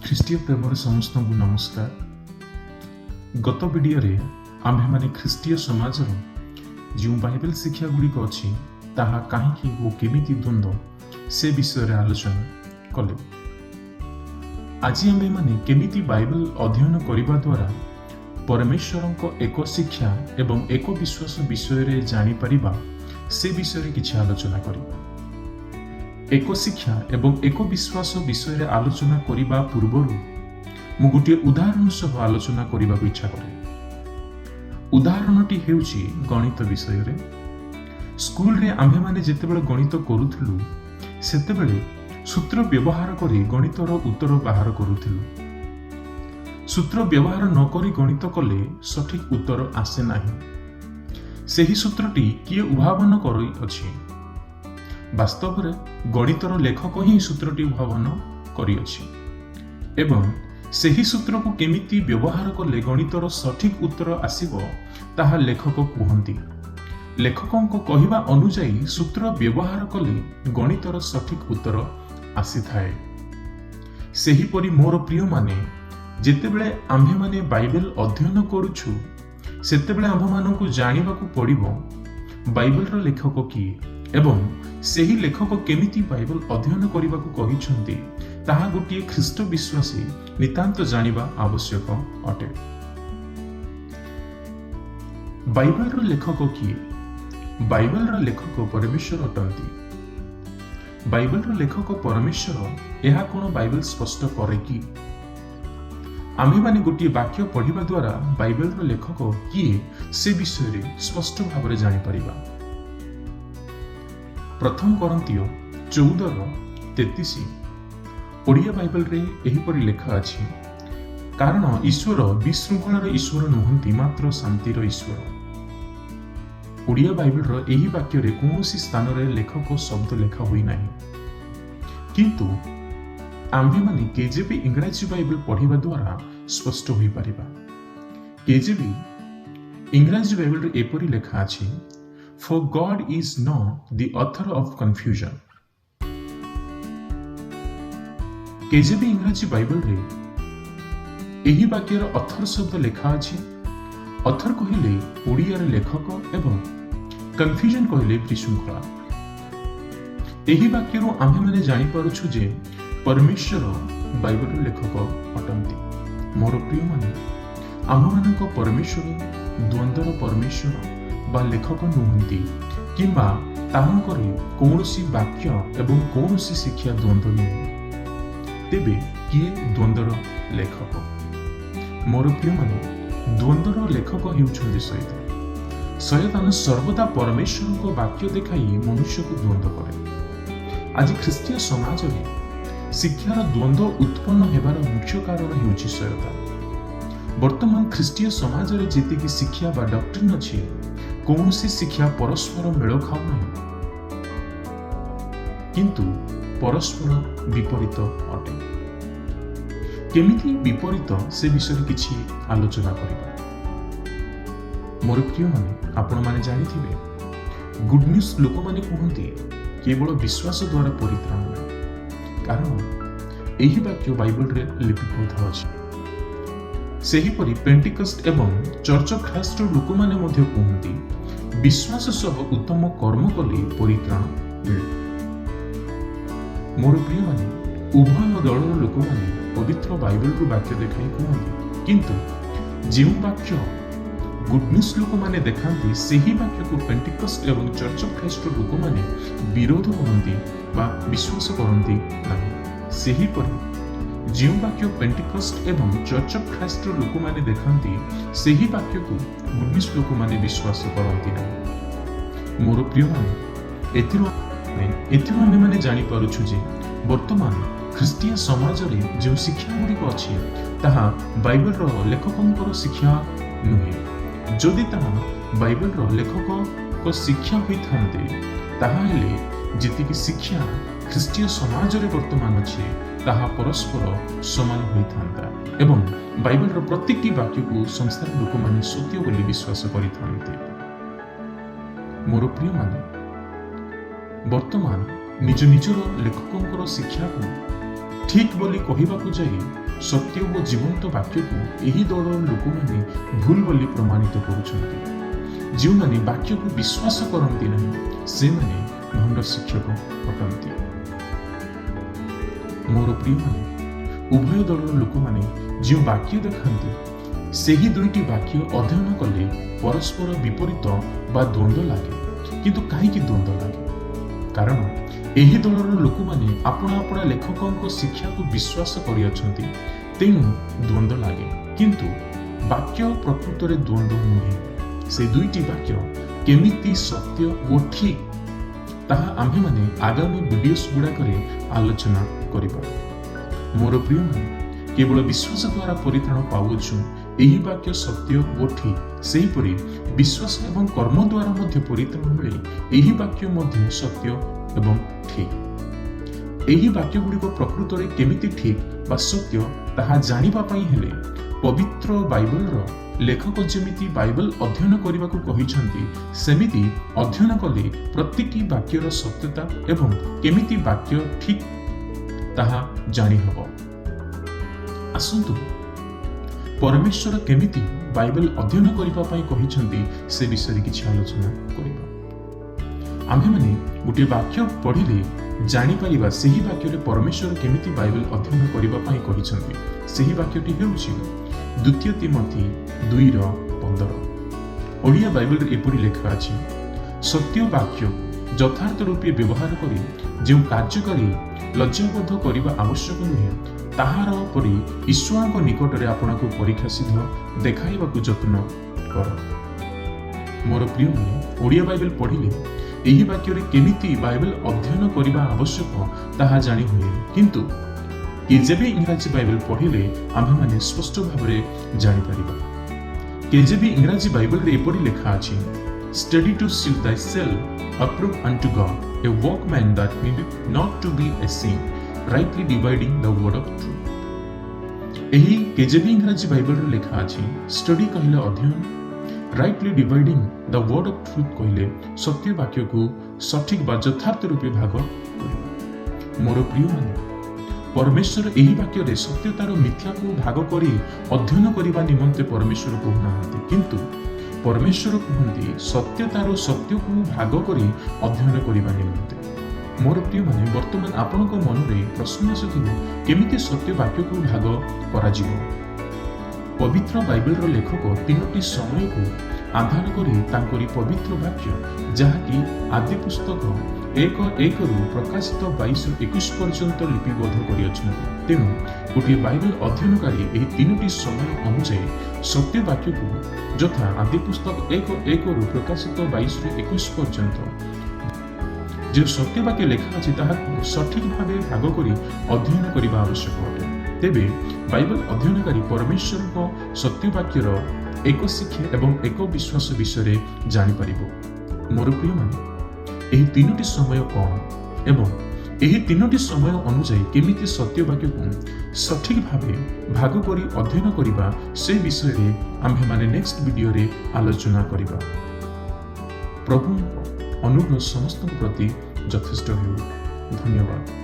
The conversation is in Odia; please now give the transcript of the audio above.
ଖ୍ରୀଷ୍ଟୀୟ ପ୍ରେମରେ ସମସ୍ତଙ୍କୁ ନମସ୍କାର। ଗତ ଭିଡ଼ିଓରେ ଆମ୍ଭେମାନେ ଖ୍ରୀଷ୍ଟୀୟ ସମାଜର ଯେଉଁ ବାଇବେଲ ଶିକ୍ଷା ଗୁଡ଼ିକ ଅଛି, ତାହା କାହିଁକି ଓ କେମିତି ଦ୍ୱନ୍ଦ୍ୱ, ସେ ବିଷୟରେ ଆଲୋଚନା କଲେ। ଆଜି ଆମ୍ଭେମାନେ କେମିତି ବାଇବେଲ ଅଧ୍ୟୟନ କରିବା ଦ୍ୱାରା ପରମେଶ୍ୱରଙ୍କ ଏକ ଶିକ୍ଷା ଏବଂ ଏକ ବିଶ୍ୱାସ ବିଷୟରେ ଜାଣିପାରିବା, ସେ ବିଷୟରେ କିଛି ଆଲୋଚନା କରିବା। ଏକ ଶିକ୍ଷା ଏବଂ ଏକ ବିଶ୍ୱାସ ବିଷୟରେ ଆଲୋଚନା କରିବା ପୂର୍ବରୁ ମୁଁ ଗୋଟିଏ ଉଦାହରଣ ସହ ଆଲୋଚନା କରିବାକୁ ଇଚ୍ଛା କରେ। ଉଦାହରଣଟି ହେଉଛି ଗଣିତ ବିଷୟରେ। ସ୍କୁଲରେ ଆମ୍ଭେମାନେ ଯେତେବେଳେ ଗଣିତ କରୁଥିଲୁ, ସେତେବେଳେ ସୂତ୍ର ବ୍ୟବହାର କରି ଗଣିତର ଉତ୍ତର ବାହାର କରୁଥିଲୁ। ସୂତ୍ର ବ୍ୟବହାର ନ କରି ଗଣିତ କଲେ ସଠିକ ଉତ୍ତର ଆସେ ନାହିଁ। ସେହି ସୂତ୍ରଟି କିଏ ଉଦ୍ଭାବନ କରିଅଛି? ବାସ୍ତବରେ ଗଣିତର ଲେଖକ ହିଁ ସୂତ୍ରଟି ଉଦ୍ଭାବନ କରିଅଛି ଏବଂ ସେହି ସୂତ୍ରକୁ କେମିତି ବ୍ୟବହାର କଲେ ଗଣିତର ସଠିକ ଉତ୍ତର ଆସିବ, ତାହା ଲେଖକ କୁହନ୍ତି। ଲେଖକଙ୍କ କହିବା ଅନୁଯାୟୀ ସୂତ୍ର ବ୍ୟବହାର କଲେ ଗଣିତର ସଠିକ ଉତ୍ତର ଆସିଥାଏ। ସେହିପରି ମୋର ପ୍ରିୟମାନେ, ଯେତେବେଳେ ଆମ୍ଭେମାନେ ବାଇବେଲ ଅଧ୍ୟୟନ କରୁଛୁ, ସେତେବେଳେ ଆମ୍ଭମାନଙ୍କୁ ଜାଣିବାକୁ ପଡ଼ିବ ବାଇବେଲର ଲେଖକ କିଏ ଏବଂ ସେହି ଲେଖକ କେମିତି ବାଇବେଲ ଅଧ୍ୟୟନ କରିବାକୁ କହିଛନ୍ତି, ତାହା ଗୋଟିଏ ଖ୍ରୀଷ୍ଟ ବିଶ୍ୱାସୀ ନିତାନ୍ତ ଜାଣିବା ଆବଶ୍ୟକ ଅଟେ। ବାଇବେଲର ଲେଖକ କିଏ? ବାଇବେଲର ଲେଖକ ପରମେଶ୍ୱର ଅଟନ୍ତି। ବାଇବେଲର ଲେଖକ ପରମେଶ୍ୱର, ଏହା କ'ଣ ବାଇବେଲ ସ୍ପଷ୍ଟ କରେ କି? ଆମ୍ଭେମାନେ ଗୋଟିଏ ବାକ୍ୟ ପଢ଼ିବା ଦ୍ୱାରା ବାଇବେଲର ଲେଖକ କିଏ, ସେ ବିଷୟରେ ସ୍ପଷ୍ଟ ଭାବରେ ଜାଣିପାରିବା। ପ୍ରଥମ କରିନ୍ଥୀୟ 14ର 33, ଓଡ଼ିଆ ବାଇବେଲରେ ଏହିପରି ଲେଖା ଅଛି, "କାରଣ ଈଶ୍ୱର ବିଶୃଙ୍ଖଳାର ଈଶ୍ୱର ନୁହନ୍ତି, ମାତ୍ର ଶାନ୍ତିର ଈଶ୍ୱର।" ଓଡ଼ିଆ ବାଇବେଲର ଏହି ବାକ୍ୟରେ କୌଣସି ସ୍ଥାନରେ ଲେଖକ ଶବ୍ଦ ଲେଖା ହୋଇନାହିଁ। କିନ୍ତୁ ଆମ୍ଭେମାନେ କେଜେବି ଇଂରାଜୀ ବାଇବେଲ ପଢ଼ିବା ଦ୍ୱାରା ସ୍ପଷ୍ଟ ହୋଇପାରିବା। କେଜେବି ଇଂରାଜୀ ବାଇବେଲରେ ଏପରି ଲେଖା ଅଛି, "For God is not the author of confusion." କେଜେବି ଇଂରାଜୀ ବାଇବେଲରେ ଏହି ବାକ୍ୟର ଅଥର ଶବ୍ଦ ଲେଖା ଅଛି। ଅଥର କହିଲେ ଓଡ଼ିଆରେ ଲେଖକ ଏବଂ କନଫ୍ୟୁଜନ କହିଲେ ବିଶୃଙ୍ଖଳା। ଏହି ବାକ୍ୟରୁ ଆମ୍ଭେମାନେ ଜାଣିପାରୁଛୁ ଯେ ପରମେଶ୍ୱର ବାଇବେଲର ଲେଖକ ଅଟନ୍ତି। ମୋର ପ୍ରିୟମାନେ, ଆମ୍ଭମାନଙ୍କ ପରମେଶ୍ୱର ଦ୍ୱନ୍ଦ୍ୱର ପରମେଶ୍ୱର ବା ଲେଖକ ନୁହନ୍ତି କିମ୍ବା ତାହାଙ୍କର କୌଣସି ବାକ୍ୟ ଏବଂ କୌଣସି ଶିକ୍ଷା ଦ୍ୱନ୍ଦ୍ୱ ନୁହେଁ। ତେବେ କିଏ ଦ୍ୱନ୍ଦ୍ୱର ଲେଖକ? ମୋର ପ୍ରିୟମାନେ, ଦ୍ୱନ୍ଦ୍ୱର ଲେଖକ ହେଉଛନ୍ତି ଶୟତାନ। ଶୟତାନ ସର୍ବଦା ପରମେଶ୍ୱରଙ୍କ ବାକ୍ୟ ଦେଖାଇ ମନୁଷ୍ୟକୁ ଦ୍ୱନ୍ଦ୍ୱ କରେ। ଆଜି ଖ୍ରୀଷ୍ଟୀୟ ସମାଜରେ ଶିକ୍ଷାର ଦ୍ୱନ୍ଦ୍ୱ ଉତ୍ପନ୍ନ ହେବାର ମୁଖ୍ୟ କାରଣ ହେଉଛି ଶୟତାନ। ବର୍ତ୍ତମାନ ଖ୍ରୀଷ୍ଟୀୟ ସମାଜରେ ଯେତିକି ଶିକ୍ଷା ବା ଡକ୍ଟ୍ରିନ୍ ଅଛି, କୌଣସି ଶିକ୍ଷା ପରସ୍ପର ମେଳ ଖାଉନାହିଁ, କିନ୍ତୁ ପରସ୍ପର ବିପରୀତ ଅଟେ। କେମିତି ବିପରୀତ, ସେ ବିଷୟରେ କିଛି ଆଲୋଚନା କରିବା। ମୋର ପ୍ରିୟମାନେ, ଆପଣମାନେ ଜାଣିଥିବେ, ଗୁଡ୍ ନ୍ୟୁଜ୍ ଲୋକମାନେ କୁହନ୍ତି କେବଳ ବିଶ୍ୱାସ ଦ୍ୱାରା ପରିତ୍ରାଣ ମିଳେ, କାରଣ ଏହି ବାକ୍ୟ ବାଇବଲରେ ଲିପିବଦ୍ଧ ଅଛି। ସେହିପରି ପେଣ୍ଟିକଷ୍ଟ ଏବଂ ଚର୍ଚ୍ଚ ଅଫ୍ ଖ୍ରାଇଷ୍ଟର ଲୋକମାନେ ମଧ୍ୟ କୁହନ୍ତି ବିଶ୍ୱାସ ସହ ଉତ୍ତମ କର୍ମ କଲେ ପରିତ୍ରାଣ ମିଳେ। ମୋର ପ୍ରିୟମାନେ, ଉଭୟ ଦଳର ଲୋକମାନେ ପବିତ୍ର ବାଇବଲରୁ ବାକ୍ୟ ଦେଖାଇ କୁହନ୍ତି, କିନ୍ତୁ ଯେଉଁ ବାକ୍ୟ ଗୁଡ୍ ନ୍ୟୁଜ୍ ଲୋକମାନେ ଦେଖାନ୍ତି, ସେହି ବାକ୍ୟକୁ ପେଣ୍ଟିକଷ୍ଟ ଏବଂ ଚର୍ଚ୍ଚ ଅଫ୍ ଖ୍ରାଇଷ୍ଟର ଲୋକମାନେ ବିରୋଧ କରନ୍ତି ବା ବିଶ୍ୱାସ କରନ୍ତି ନାହିଁ। ସେହିପରି ଯେଉଁ ବାକ୍ୟ ପେଣ୍ଟିକଷ୍ଟ ଏବଂ ଚର୍ଚ୍ଚ ଅଫ୍ ଖ୍ରାଇଷ୍ଟର ଲୋକମାନେ ଦେଖାନ୍ତି, ସେହି ବାକ୍ୟକୁ ଗୁଡ୍ ନ୍ୟୁଜ୍ ଲୋକମାନେ ବିଶ୍ୱାସ କରନ୍ତି ନାହିଁ। ମୋର ପ୍ରିୟମାନେ, ଏଥିରୁ ଆମେମାନେ ଜାଣିପାରୁଛୁ ଯେ ବର୍ତ୍ତମାନ ଖ୍ରୀଷ୍ଟୀୟ ସମାଜରେ ଯେଉଁ ଶିକ୍ଷା ଗୁଡ଼ିକ ଅଛି, ତାହା ବାଇବେଲର ଲେଖକଙ୍କର ଶିକ୍ଷା ନୁହେଁ। ଯଦି ତାହା ବାଇବେଲର ଲେଖକଙ୍କ ଶିକ୍ଷା ହୋଇଥାନ୍ତେ, ତାହାହେଲେ ଯେତିକି ଶିକ୍ଷା ଖ୍ରୀଷ୍ଟୀୟ ସମାଜରେ ବର୍ତ୍ତମାନ ଅଛି, ତାହା ପରସ୍ପର ସମାନ ହୋଇଥାନ୍ତା ଏବଂ ବାଇବେଲର ପ୍ରତ୍ୟେକଟି ବାକ୍ୟକୁ ସଂସାର ଲୋକମାନେ ସତ୍ୟ ବୋଲି ବିଶ୍ୱାସ କରିଥାନ୍ତେ। ମୋର ପ୍ରିୟମାନେ, ବର୍ତ୍ତମାନ ନିଜ ନିଜର ଲେଖକଙ୍କର ଶିକ୍ଷାକୁ ଠିକ୍ ବୋଲି କହିବାକୁ ଯାଇ ସତ୍ୟ ଓ ଜୀବନ୍ତ ବାକ୍ୟକୁ ଏହି ଦଳର ଲୋକମାନେ ଭୁଲ ବୋଲି ପ୍ରମାଣିତ କରୁଛନ୍ତି। ଯେଉଁମାନେ ବାକ୍ୟକୁ ବିଶ୍ୱାସ କରନ୍ତି ନାହିଁ, ସେମାନେ ଭଣ୍ଡ ଶିକ୍ଷକ ଅଟନ୍ତି। ମୋର ପ୍ରିୟମାନେ, ଉଭୟ ଦଳର ଲୋକମାନେ ଯେଉଁ ବାକ୍ୟ ଦେଖାନ୍ତି, ସେହି ଦୁଇଟି ବାକ୍ୟ ଅଧ୍ୟୟନ କଲେ ପରସ୍ପର ବିପରୀତ ବା ଦ୍ୱନ୍ଦ୍ୱ ଲାଗେ। କିନ୍ତୁ କାହିଁକି ଦ୍ୱନ୍ଦ୍ୱ ଲାଗେ? କାରଣ ଏହି ଦଳର ଲୋକମାନେ ଆପଣା ଆପଣା ଲେଖକଙ୍କ ଶିକ୍ଷାକୁ ବିଶ୍ୱାସ କରିଅଛନ୍ତି, ତେଣୁ ଦ୍ୱନ୍ଦ୍ୱ ଲାଗେ। କିନ୍ତୁ ବାକ୍ୟ ପ୍ରକୃତରେ ଦ୍ୱନ୍ଦ୍ୱ ନୁହେଁ। ସେ ଦୁଇଟି ବାକ୍ୟ କେମିତି ସତ୍ୟ ଓ ଠିକ୍, ତାହା ଆମ୍ଭେମାନେ ଆଗାମୀ ଭିଡ଼ିଓସ୍ ଗୁଡ଼ାକରେ ଆଲୋଚନା କରିବା। ମୋର ପ୍ରିୟମାନେ, କେବଳ ବିଶ୍ୱାସ ଦ୍ୱାରା ପରିତ୍ରାଣ ପାଉଅଛୁ, ଏହି ବାକ୍ୟ ସତ୍ୟ ଓ ଠିକ୍। ସେହିପରି ବିଶ୍ୱାସ ଏବଂ କର୍ମ ଦ୍ୱାରା ମଧ୍ୟ ପରିତ୍ରାଣ ମିଳେ, ଏହି ବାକ୍ୟ ମଧ୍ୟ ସତ୍ୟ ଏବଂ ଠିକ୍। ଏହି ବାକ୍ୟ ଗୁଡ଼ିକ ପ୍ରକୃତରେ କେମିତି ଠିକ୍ ବା ସତ୍ୟ, ତାହା ଜାଣିବା ପାଇଁ ହେଲେ ପବିତ୍ର ବାଇବଲର ଲେଖକ ଯେମିତି ବାଇବଲ ଅଧ୍ୟୟନ କରିବାକୁ କହିଛନ୍ତି, ସେମିତି ଅଧ୍ୟୟନ କଲେ ପ୍ରତ୍ୟେକଟି ବାକ୍ୟର ସତ୍ୟତା ଏବଂ କେମିତି ବାକ୍ୟ ଠିକ୍, ତାହା ଜାଣିହେବ। ଆସନ୍ତୁ, ପରମେଶ୍ୱର କେମିତି ବାଇବଲ ଅଧ୍ୟୟନ କରିବା ପାଇଁ କହିଛନ୍ତି, ସେ ବିଷୟରେ କିଛି ଆଲୋଚନା କରିବା। ଆମ୍ଭେମାନେ ଗୋଟିଏ ବାକ୍ୟ ପଢ଼ିଲେ ଜାଣିପାରିବା ସେହି ବାକ୍ୟରେ ପରମେଶ୍ୱର କେମିତି ବାଇବଲ ଅଧ୍ୟୟନ କରିବା ପାଇଁ କହିଛନ୍ତି। ସେହି ବାକ୍ୟଟି ହେଉଛି ଦ୍ୱିତୀୟ ତିମୋଥି 2ର 15। ଓଡ଼ିଆ ବାଇବଲରେ ଏପରି ଲେଖା ଅଛି, "ସତ୍ୟ ବାକ୍ୟ ଯଥାର୍ଥ ରୂପେ ବ୍ୟବହାର କରି ଯେଉଁ କାର୍ଯ୍ୟକାରୀ ଲଜ୍ଜାବୋଧ କରିବା ଆବଶ୍ୟକ ନୁହେଁ, ତାହାର ପରି ଈଶ୍ୱରଙ୍କ ନିକଟରେ ଆପଣଙ୍କୁ ପରୀକ୍ଷା ସିଦ୍ଧ ଦେଖାଇବାକୁ ଯତ୍ନ କର।" ମୋର ପ୍ରିୟମାନେ, ଓଡ଼ିଆ ବାଇବେଲ ପଢ଼ିଲେ ଏହି ବାକ୍ୟରେ କେମିତି ବାଇବେଲ ଅଧ୍ୟୟନ କରିବା ଆବଶ୍ୟକ, ତାହା ଜାଣି ହୁଏ। କିନ୍ତୁ କେଜେବି ଇଂରାଜୀ ବାଇବେଲ ପଢ଼ିଲେ ଆମ୍ଭେମାନେ ସ୍ପଷ୍ଟ ଭାବରେ ଜାଣିପାରିବା। କେଜେବି ଇଂରାଜୀ ବାଇବେଲରେ ଏପରି ଲେଖା ଅଛି, "Study to shew thyself approved unto God, a workman that needeth not to be ashamed, rightly dividing the word of truth." ଏହି କେଜେବି ଇଂରାଜୀ ବାଇବେଲରେ ଲେଖା ଅଛି, ଷ୍ଟଡି କହିଲେ ଅଧ୍ୟୟନ, rightly dividing the word of truth କହିଲେ ସତ୍ୟ ବାକ୍ୟକୁ ସଠିକ ବା ଯଥାର୍ଥ ରୂପେ ଭାଗ କରିବା। ମୋର ପ୍ରିୟମାନେ, ପରମେଶ୍ୱର ଏହି ବାକ୍ୟରେ ସତ୍ୟତାର ମିଥ୍ୟାକୁ ଭାଗ କରି ଅଧ୍ୟୟନ କରିବା ନିମନ୍ତେ ପରମେଶ୍ୱର କହୁନାହାନ୍ତି। କିନ୍ତୁ ପରମେଶ୍ୱର କୁହନ୍ତି ସତ୍ୟତାର ସତ୍ୟକୁ ଭାଗ କରି ଅଧ୍ୟୟନ କରିବା ନିମନ୍ତେ। ମୋର ପ୍ରିୟମାନେ, ବର୍ତ୍ତମାନ ଆପଣଙ୍କ ମନରେ ପ୍ରଶ୍ନ ଆସୁଥିବ, କେମିତି ସତ୍ୟ ବାକ୍ୟକୁ ଭାଗ କରାଯିବ? ପବିତ୍ର ବାଇବେଲର ଲେଖକ ତିନୋଟି ସମୟକୁ ଆଧାର କରି ତାଙ୍କରି ପବିତ୍ର ବାକ୍ୟ, ଯାହାକି ଆଦି ପୁସ୍ତକ 1:1ରୁ ପ୍ରକାଶିତ 22:21 ପର୍ଯ୍ୟନ୍ତ ଲିପିବଦ୍ଧ କରିଅଛନ୍ତି। ତେଣୁ ଗୋଟିଏ ବାଇବେଲ ଅଧ୍ୟୟନକାରୀ ଏହି ତିନୋଟି ସମୟ ଅନୁଯାୟୀ ସତ୍ୟ ବାକ୍ୟକୁ, ଯଥା ଆଦି ପୁସ୍ତକ 1:1ରୁ ପ୍ରକାଶିତ 22ରୁ 21 ପର୍ଯ୍ୟନ୍ତ ଯେଉଁ ସତ୍ୟ ବାକ୍ୟ ଲେଖା ଅଛି, ତାହାକୁ ସଠିକ ଭାବେ ଭାଗ କରି ଅଧ୍ୟୟନ କରିବା ଆବଶ୍ୟକ ଅଟେ। ତେବେ ବାଇବେଲ ଅଧ୍ୟୟନକାରୀ ପରମେଶ୍ୱରଙ୍କ ସତ୍ୟ ବାକ୍ୟର ଏକ ଶିକ୍ଷା ଏବଂ ଏକ ବିଶ୍ୱାସ ବିଷୟରେ ଜାଣିପାରିବ। ମୋର ପ୍ରିୟମାନେ, ଏହି ତିନୋଟି ସମୟ କ'ଣ ଏବଂ ଏହି ତିନୋଟି ସମୟ ଅନୁଯାୟୀ କେମିତି ସତ୍ୟ ବାକ୍ୟକୁ ସଠିକ ଭାବେ ଭାଗ କରି ଅଧ୍ୟୟନ କରିବା, ସେ ବିଷୟରେ ଆମ୍ଭେମାନେ ନେକ୍ସଟ ଭିଡ଼ିଓରେ ଆଲୋଚନା କରିବା। ପ୍ରଭୁଙ୍କ ଅନୁଗ୍ରହ ସମସ୍ତଙ୍କ ପ୍ରତି ଯଥେଷ୍ଟ ହେଉ। ଧନ୍ୟବାଦ।